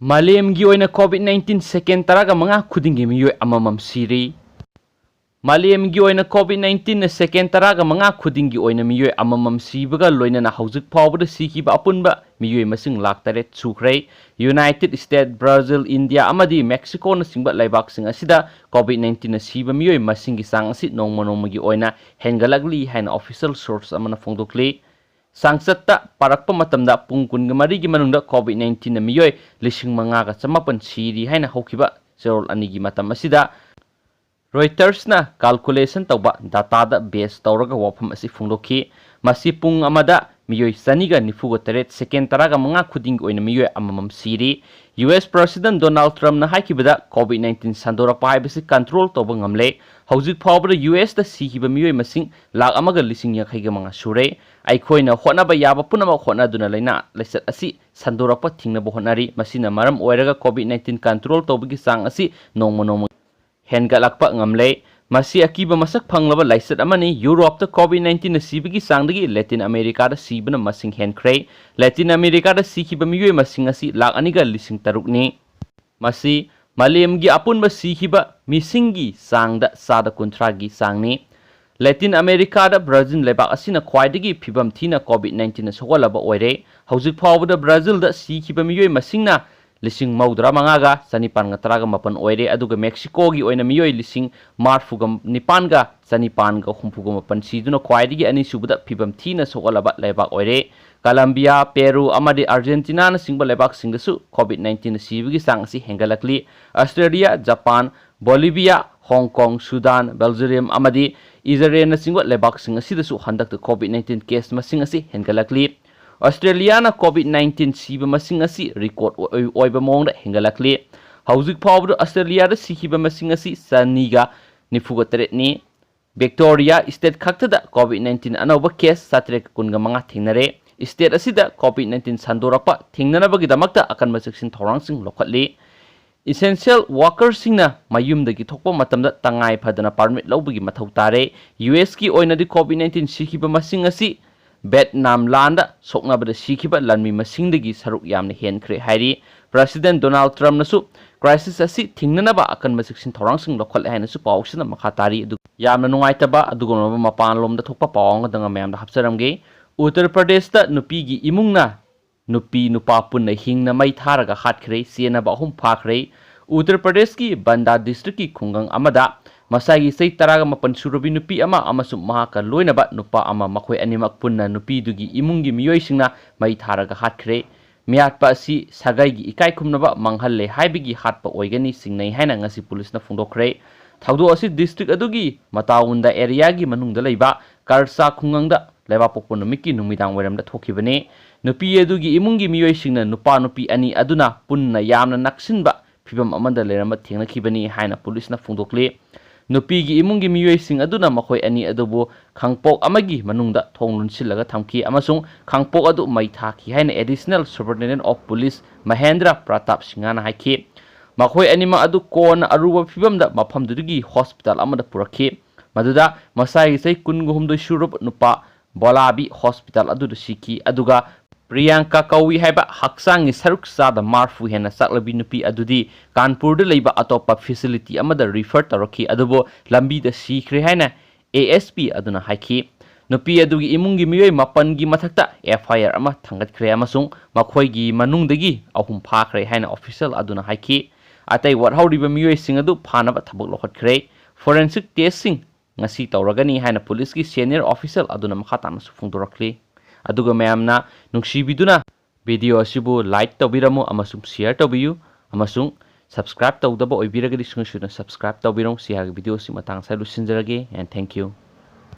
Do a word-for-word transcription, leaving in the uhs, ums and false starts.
ꯃꯥꯂꯦꯝꯒꯤ ꯑꯣꯏꯅ COVID nineteen second ꯇꯔꯥꯒ ꯃꯉꯥ ꯈꯨꯗꯤꯡꯒꯤ ꯃꯤꯑꯣꯏ ꯑꯃꯃꯝ ꯁꯤꯔꯤ꯫ ꯃꯥꯂꯦꯝꯒꯤ ꯑꯣꯏꯅ COVID nineteen ꯅ second ꯇꯔꯥꯒ ꯃꯉꯥ ꯈꯨꯗꯤꯡꯒꯤ ꯑꯣꯏꯅ ꯃꯤꯑꯣꯏ ꯑꯃꯃꯝ ꯁꯤꯕꯒ ꯂꯣꯏꯅꯅ ꯍꯧꯖꯤꯛ ꯐꯥꯎꯕꯗ ꯁꯤꯈꯤꯕ ꯑꯄꯨꯟꯕ ꯃꯤꯑꯣꯏ ꯃꯁꯤꯡ ꯂꯥꯈ ꯇꯔꯦꯠ ꯁꯨꯈ꯭ꯔꯦ꯫ United States, Brazil, India ꯑꯃꯗꯤ Mexico ꯅꯆꯤꯡꯕ ꯂꯩꯕꯥꯛꯁꯤꯡ ꯑꯁꯤꯗ COVID nineteen ꯅ ꯁꯤꯕ ꯃꯤꯑꯣꯏ ꯃꯁꯤꯡꯒꯤ ꯆꯥꯡ ꯑꯁꯤ ꯅꯣꯡꯃ ꯅꯣꯡꯃꯒꯤ ꯑꯣꯏꯅ ꯍꯦꯟꯒꯠꯂꯛꯂꯤ ꯍꯥꯏꯅ official source ꯑꯃꯅ ꯐꯣꯡꯗꯣꯛꯂꯤ꯫ ꯆꯥꯡꯆꯠꯇ ꯄꯥꯔꯛꯄ ꯃꯇꯝꯗ ꯄꯨꯡ ꯀꯨꯟꯒ ꯃꯔꯤꯒꯤ ꯃꯅꯨꯡꯗ COVID nineteen ꯅ ꯃꯤꯑꯣꯏ ꯂꯤꯁꯤꯡ ꯃꯉꯥꯒ ꯆꯃꯥꯄꯟ ꯁꯤꯔꯤ ꯍꯥꯏꯅ ꯍꯧꯈꯤꯕ ꯆꯌꯣꯜ ꯑꯅꯤꯒꯤ ꯃꯇꯝ ꯑꯁꯤꯗ Reuters ꯅ calculation ꯇꯧꯕ data ꯗ base ꯇꯧꯔꯒ ꯋꯥꯐꯝ ꯑꯁꯤ ꯐꯣꯡꯗꯣꯛꯈꯤ꯫ ꯃꯁꯤ ꯄꯨꯡ ꯑꯃꯗ ꯃꯤꯑꯣꯏ ꯆꯅꯤꯒ ꯅꯤꯐꯨꯒ ꯇꯔꯦꯠ, second ꯇꯔꯥꯒ ꯃꯉꯥ ꯈꯨꯗꯤꯡꯒꯤ ꯑꯣꯏꯅ ꯃꯤꯑꯣꯏ ꯑꯃꯃꯝ ꯁꯤꯔꯤ꯫ U S President Donald Trump ꯅ ꯍꯥꯏꯈꯤꯕꯗ COVID nineteen ꯁꯟꯗꯣꯔꯛꯄ ꯍꯥꯏꯕꯁꯤ control ꯇꯧꯕ ꯉꯝꯂꯦ꯫ ꯍꯧꯖꯤꯛ ꯐꯥꯎꯕꯗ U S ꯇ ꯁꯤꯈꯤꯕ ꯃꯤꯑꯣꯏ ꯃꯁꯤꯡ ꯂꯥꯈ ꯑꯃꯒ ꯂꯤꯁꯤꯡ ꯌꯥꯡꯈꯩꯒ ꯃꯉꯥ ꯁꯨꯔꯦ꯫ ꯑꯩꯈꯣꯏꯅ ꯍꯣꯠꯅꯕ ꯌꯥꯕ ꯄꯨꯝꯅꯃꯛ ꯍꯣꯠꯅꯗꯨꯅ ꯂꯥꯏꯅꯥ ꯂꯥꯏꯆꯠ ꯑꯁꯤ ꯁꯟꯗꯣꯔꯛꯄ ꯊꯤꯡꯅꯕ ꯍꯣꯠꯅꯔꯤ꯫ ꯃꯁꯤꯅ ꯃꯔꯝ ꯑꯣꯏꯔꯒ COVID nineteen control ꯇꯧꯕꯒꯤ ꯆꯥꯡ ꯑꯁꯤ ꯅꯣꯡꯃ ꯅꯣꯡꯃ ꯍꯦꯟꯒꯠꯂꯛꯄ ꯉꯝꯂꯦ꯫ ꯃꯁꯤ ꯑꯀꯤꯕ ꯃꯁꯛ ꯐꯪꯂꯕ ꯂꯥꯏꯆꯠ ꯑꯃꯅꯤ꯫ Europe ꯇ COVID nineteen ꯅ ꯁꯤꯕꯒꯤ ꯆꯥꯡꯗꯒꯤ Latin America ꯗ ꯁꯤꯕꯅ ꯃꯁꯤꯡ ꯍꯦꯟꯈ꯭ꯔꯦ꯫ Latin America ꯗ ꯁꯤꯈꯤꯕ ꯃꯤꯑꯣꯏ ꯃꯁꯤꯡ ꯑꯁꯤ ꯂꯥꯈ ꯑꯅꯤꯒ ꯂꯤꯁꯤꯡ ꯇꯔꯨꯛꯅꯤ꯫ ꯃꯁꯤ ꯃꯥꯂꯦꯝꯒꯤ ꯑꯄꯨꯟꯕ ꯁꯤꯈꯤꯕ ꯃꯤꯁꯤꯡꯒꯤ ꯆꯥꯡꯗ ꯆꯥꯗ ꯀꯨꯟꯊ꯭ꯔꯥꯒꯤ ꯆꯥꯡꯅꯤ꯫ Latin America ꯗ Brazil ꯂꯩꯕꯥꯛ ꯑꯁꯤꯅ ꯈ꯭ꯋꯥꯏꯗꯒꯤ ꯐꯤꯕꯝ ꯊꯤꯅ COVID nineteen ꯅ ꯁꯣꯛꯍꯜꯂꯕ ꯑꯣꯏꯔꯦ꯫ ꯍꯧꯖꯤꯛ ꯐꯥꯎꯕꯗ Brazil ꯗ ꯁꯤꯈꯤꯕ ꯃꯤꯑꯣꯏ ꯃꯁꯤꯡꯅ ꯂꯤꯁꯤꯡ ꯃꯧꯗ꯭ꯔꯥ ꯃꯉꯥꯒ ꯆꯅꯤꯄꯥꯟꯒ ꯇꯔꯥꯒ ꯃꯥꯄꯟ ꯑꯣꯏꯔꯦ, ꯑꯗꯨꯒ Mexico ꯒꯤ ꯑꯣꯏꯅ ꯃꯤꯑꯣꯏ ꯂꯤꯁꯤꯡ ꯃꯔꯐꯨꯒ ꯅꯤꯄꯥꯟꯒ ꯆꯅꯤꯄꯥꯟꯒ ꯍꯨꯝꯐꯨꯒ ꯃꯥꯄꯟ ꯁꯤꯗꯨꯅ ꯈ꯭ꯋꯥꯏꯗꯒꯤ ꯑꯅꯤꯁꯨꯕꯗ ꯐꯤꯕꯝ ꯊꯤꯅ ꯁꯣꯛꯍꯜꯂꯕ ꯂꯩꯕꯥꯛ ꯑꯣꯏꯔꯦ꯫ Colombia, Peru ꯑꯃꯗꯤ Argentina ꯅꯆꯤꯡꯕ ꯂꯩꯕꯥꯛꯁꯤꯡꯗꯁꯨ COVID nineteen ꯅ ꯁꯤꯕꯒꯤ ꯆꯥꯡ ꯑꯁꯤ ꯍꯦꯟꯒꯠꯂꯛꯂꯤ꯫ Australia, Japan, Bolivia, Hong Kong, Sudan, Belgium ꯑꯃꯗꯤ Israel ꯅꯆꯤꯡꯕ ꯂꯩꯕꯥꯛꯁꯤꯡ ꯑꯁꯤꯗꯁꯨ ꯍꯟꯗꯛꯇ COVID nineteen case ꯃꯁꯤꯡ ꯑꯁꯤ ꯍꯦꯟꯒꯠꯂꯛꯂꯤ꯫ Australia ꯅ COVID nineteen ꯁꯤꯕ ꯃꯁꯤꯡ ꯑꯁꯤ record ꯑꯣꯏ-, ꯑꯣꯏꯕ ꯃꯑꯣꯡꯗ ꯍꯦꯟꯒꯠꯂꯛꯂꯤ꯫ ꯍꯧꯖꯤꯛ ꯐꯥꯎꯕꯗ Australia ꯗ ꯁꯤꯈꯤꯕ ꯃꯁꯤꯡ ꯑꯁꯤ ꯆꯅꯤꯒ ꯅꯤꯐꯨꯒ ꯇꯔꯦꯠꯅꯤ꯫ Victoria state ꯈꯛꯇꯗ COVID nineteen ꯑꯅꯧꯕ case ꯆꯥꯇ꯭ꯔꯦꯠꯀ ꯀꯨꯟꯒ ꯃꯉꯥ ꯊꯦꯡꯅꯔꯦ꯫ State ꯑꯁꯤꯗ COVID nineteen ꯁꯟꯗꯣꯔꯛꯄ ꯊꯤꯡꯅꯅꯕꯒꯤꯗꯃꯛꯇ ꯑꯀꯟꯕ ꯆꯦꯛꯁꯤꯟ ꯊꯧꯔꯥꯡꯁꯤꯡ ꯂꯧꯈꯠꯂꯤ꯫ Essential worker ꯁꯤꯡꯅ ꯃꯌꯨꯝꯗꯒꯤ ꯊꯣꯛꯄ ꯃꯇꯝꯗ ꯇꯉꯥꯏ ꯐꯗꯅ permit ꯂꯧꯕꯒꯤ ꯃꯊꯧ ꯇꯥꯔꯦ꯫ U S ꯀꯤ ꯑꯣꯏꯅꯗꯤ COVID nineteen ꯁꯤꯈꯤꯕ ꯃꯁꯤꯡ ꯑꯁꯤ ꯚꯦꯠꯅꯥꯝ ꯂꯥꯟꯗ ꯁꯣꯛꯅꯕꯗ ꯁꯤꯈꯤꯕ ꯂꯥꯟꯃꯤ ꯃꯁꯤꯡꯗꯒꯤ ꯁꯔꯨꯛ ꯌꯥꯝꯅ ꯍꯦꯟꯈ꯭ꯔꯦ ꯍꯥꯏꯔꯤ꯫ ꯄ꯭ꯔꯁꯤꯗꯦꯟ ꯗꯣꯅꯥꯜꯗ ꯇ꯭ꯔꯝꯞꯅꯁꯨ ꯀ꯭ꯔꯥꯏꯁꯤꯁ ꯑꯁꯤ ꯊꯤꯡꯅꯅꯕ ꯑꯀꯟꯕ ꯆꯦꯛꯁꯤꯟ ꯊꯧꯔꯥꯡꯁꯤꯡ ꯂꯧꯈꯠꯂꯦ ꯍꯥꯏꯅꯁꯨ ꯄꯥꯎꯁꯤꯅ ꯃꯈꯥ ꯇꯥꯔꯤ꯫ ꯑꯗꯨ ꯌꯥꯝꯅ ꯅꯨꯡꯉꯥꯏꯇꯕ ꯑꯗꯨꯒꯨꯝꯂꯕ ꯃꯄꯥꯟꯂꯣꯝꯗ ꯊꯣꯛꯄ ꯄꯥꯎ ꯑꯃꯗꯪ ꯃꯌꯥꯝꯗ ꯍꯥꯞꯆꯔꯝꯒꯦ꯫ ꯎꯠꯇꯔ ꯄ꯭ꯔꯗꯦꯁꯇ ꯅꯨꯄꯤꯒꯤ ꯏꯃꯨꯡꯅ ꯅꯨꯄꯤ ꯅꯨꯄꯥ ꯄꯨꯟꯅ ꯍꯤꯡꯅ ꯃꯩ ꯊꯥꯔꯒ ꯍꯥꯠꯈ꯭ꯔꯦ꯫ ꯆꯦꯟꯅꯕ ꯑꯍꯨꯝ ꯐꯥꯈ꯭ꯔꯦ꯫ ꯎꯠꯇꯔ ꯄ꯭ꯔꯗꯦꯁꯀꯤ ꯕꯟꯗꯥ ꯗꯤꯁꯇ꯭ꯔꯤꯛꯀꯤ ꯈꯨꯡꯒꯪ ꯑꯃꯗ ꯃꯁꯥꯒꯤ ꯆꯍꯤ ꯇꯔꯥꯒ ꯃꯥꯄꯟ ꯁꯨꯔꯕꯤ ꯅꯨꯄꯤ ꯑꯃ ꯑꯃꯁꯨꯡ ꯃꯍꯥꯛꯀ ꯂꯣꯏꯅꯕ ꯅꯨꯄꯥ ꯑꯃ, ꯃꯈꯣꯏ ꯑꯅꯤꯃꯛ ꯄꯨꯟꯅ ꯅꯨꯄꯤꯗꯨꯒꯤ ꯏꯃꯨꯡꯒꯤ ꯃꯤꯑꯣꯏꯁꯤꯡꯅ ꯃꯩ ꯊꯥꯔꯒ ꯍꯥꯠꯈ꯭ꯔꯦ꯫ ꯃꯤꯍꯥꯠꯄ ꯑꯁꯤ ꯁꯥꯒꯩꯒꯤ ꯏꯀꯥꯏ ꯈꯨꯝꯅꯕ ꯃꯥꯡꯍꯜꯂꯦ ꯍꯥꯏꯕꯒꯤ ꯍꯥꯠꯄ ꯑꯣꯏꯒꯅꯤ ꯆꯤꯡꯅꯩ ꯍꯥꯏꯅ ꯉꯁꯤ ꯄꯨꯂꯤꯁꯅ ꯐꯣꯡꯗꯣꯛꯈ꯭ꯔꯦ꯫ ꯊꯧꯗꯣꯛ ꯑꯁꯤ ꯗꯤꯁꯇ꯭ꯔꯤꯛ ꯑꯗꯨꯒꯤ ꯃꯇꯥꯎꯟꯗ ꯑꯦꯔꯤꯌꯥꯒꯤ ꯃꯅꯨꯡꯗ ꯂꯩꯕ ꯀꯔꯁꯥ ꯈꯨꯡꯒꯪꯗ ꯂꯩꯕꯥꯛꯄꯣꯛꯄ ꯅꯨꯃꯤꯠꯀꯤ ꯅꯨꯃꯤꯗꯥꯡ ꯋꯥꯏꯔꯝꯗ ꯊꯣꯛꯈꯤꯕꯅꯤ꯫ ꯅꯨꯄꯤ ꯑꯗꯨꯒꯤ ꯏꯃꯨꯡꯒꯤ ꯃꯤꯑꯣꯏꯁꯤꯡꯅ ꯅꯨꯄꯥ ꯅꯨꯄꯤ ꯑꯅꯤ ꯑꯗꯨꯅ ꯄꯨꯟꯅ ꯌꯥꯝꯅ ꯅꯛꯁꯤꯟꯕ ꯐꯤꯚꯝ ꯑꯃꯗ ꯂꯩꯔꯝꯕ ꯊꯦꯡꯅꯈꯤꯕꯅꯤ ꯍꯥꯏꯅ ꯄꯨꯂꯤꯁꯅ ꯐꯣꯡꯗꯣꯛꯂꯤ꯫ ꯅꯨꯄꯤꯒꯤ ꯏꯃꯨꯡꯒꯤ ꯃꯤꯑꯣꯏꯁꯤꯡ ꯑꯗꯨꯅ ꯃꯈꯣꯏ ꯑꯅꯤ ꯑꯗꯨꯕꯨ ꯈꯥꯡꯄꯣꯛ ꯑꯃꯒꯤ ꯃꯅꯨꯡꯗ ꯊꯣꯡ ꯂꯣꯟꯁꯤꯜꯂꯒ ꯊꯝꯈꯤ ꯑꯃꯁꯨꯡ ꯈꯥꯡꯄꯣꯛ ꯑꯗꯨ ꯃꯩ ꯊꯥꯈꯤ ꯍꯥꯏꯅ Additional Superintendent of Police Mahendra Pratap ꯁꯤꯡꯍꯅ ꯍꯥꯏꯈꯤ꯫ ꯃꯈꯣꯏ ꯑꯅꯤꯃꯛ ꯑꯗꯨ ꯀꯣꯟꯅ ꯑꯔꯨꯕ ꯐꯤꯚꯝꯗ ꯃꯐꯝꯗꯨꯗꯒꯤ ꯍꯣꯁꯄꯤꯇꯥꯜ ꯑꯃꯗ ꯄꯨꯔꯛꯈꯤ, ꯃꯗꯨꯗ ꯃꯁꯥꯒꯤ ꯆꯍꯤ ꯀꯨꯟꯒ ꯍꯨꯝꯗꯣꯏ ꯁꯨꯔꯕ ꯅꯨꯄꯥ ꯕꯣꯂꯥꯕꯤ ꯍꯣꯁꯄꯤꯇꯥꯜ ꯑꯗꯨꯗ ꯁꯤꯈꯤ꯫ ꯑꯗꯨꯒ ꯄ꯭ꯔꯤꯌꯥꯡꯀꯥ ꯀꯧꯏ ꯍꯥꯏꯕ ꯍꯛꯆꯥꯡꯒꯤ ꯁꯔꯨꯛ ꯆꯥꯗ ꯃꯔꯐꯨ ꯍꯦꯟꯅ ꯆꯥꯛꯂꯕꯤ ꯅꯨꯄꯤ ꯑꯗꯨꯗꯤ ꯀꯥꯟꯄꯨꯔꯗ ꯂꯩꯕ ꯑꯇꯣꯞꯄ ꯐꯦꯁꯤꯂꯤꯇꯤ ꯑꯃꯗ ꯔꯤꯐꯔ ꯇꯧꯔꯛꯈꯤ, ꯑꯗꯨꯕꯨ ꯂꯝꯕꯤꯗ ꯁꯤꯈ꯭ꯔꯦ ꯍꯥꯏꯅ ꯑꯦ ꯑꯦꯁ ꯄꯤ ꯑꯗꯨꯅ ꯍꯥꯏꯈꯤ꯫ ꯅꯨꯄꯤ ꯑꯗꯨꯒꯤ ꯏꯃꯨꯡꯒꯤ ꯃꯤꯑꯣꯏ ꯃꯥꯄꯟꯒꯤ ꯃꯊꯛꯇ ꯑꯦꯐ ꯑꯥꯏ ꯑꯥꯔ ꯑꯃ ꯊꯥꯡꯒꯠꯈ꯭ꯔꯦ ꯑꯃꯁꯨꯡ ꯃꯈꯣꯏꯒꯤ ꯃꯅꯨꯡꯗꯒꯤ ꯑꯍꯨꯝ ꯐꯥꯈ꯭ꯔꯦ ꯍꯥꯏꯅ ꯑꯣꯐꯤꯁꯤꯌꯦꯜ ꯑꯗꯨꯅ ꯍꯥꯏꯈꯤ꯫ ꯑꯇꯩ ꯋꯥꯠꯍꯧꯔꯤꯕ ꯃꯤꯑꯣꯏꯁꯤꯡ ꯑꯗꯨ ꯐꯥꯅꯕ ꯊꯕꯛ ꯂꯧꯈꯠꯈ꯭ꯔꯦ꯫ ꯐꯣꯔꯦꯟꯁꯤꯛ ꯇꯦꯁꯁꯤꯡ ꯉꯁꯤ ꯇꯧꯔꯒꯅꯤ ꯍꯥꯏꯅ ꯄꯨꯂꯤꯁꯀꯤ ꯁꯦꯅꯤꯌꯔ ꯑꯣꯐꯤꯁꯤꯌꯦꯜ ꯑꯗꯨꯅ ꯃꯈꯥ ꯇꯥꯅꯁꯨ ꯐꯣꯡꯗꯣꯔꯛꯂꯤ꯫ ꯑꯗꯨꯒ ꯃꯌꯥꯝꯅ ꯅꯨꯡꯁꯤꯕꯤꯗꯨꯅ ꯚꯤꯗꯤꯑꯣ ꯑꯁꯤꯕꯨ ꯂꯥꯏꯛ ꯇꯧꯕꯤꯔꯝꯃꯨ ꯑꯃꯁꯨꯡ ꯁꯤꯌꯔ ꯇꯧꯕꯤꯌꯨ, ꯑꯃꯁꯨꯡ ꯁꯕꯁꯀ꯭ꯔꯥꯏꯕ ꯇꯧꯗꯕ ꯑꯣꯏꯕꯤꯔꯒꯗꯤ ꯁꯨꯡꯁꯣꯏ ꯁꯣꯏꯗꯅ ꯁꯕꯁꯀ꯭ꯔꯥꯏꯕ ꯇꯧꯕꯤꯔꯣ꯫ ꯁꯤ ꯍꯥꯏꯔꯒ ꯚꯤꯗꯤꯑꯣ ꯑꯁꯤ ꯃꯇꯥꯡ ꯑꯁꯤꯗ ꯂꯣꯏꯁꯤꯟꯖꯔꯒꯦ, and thank you꯫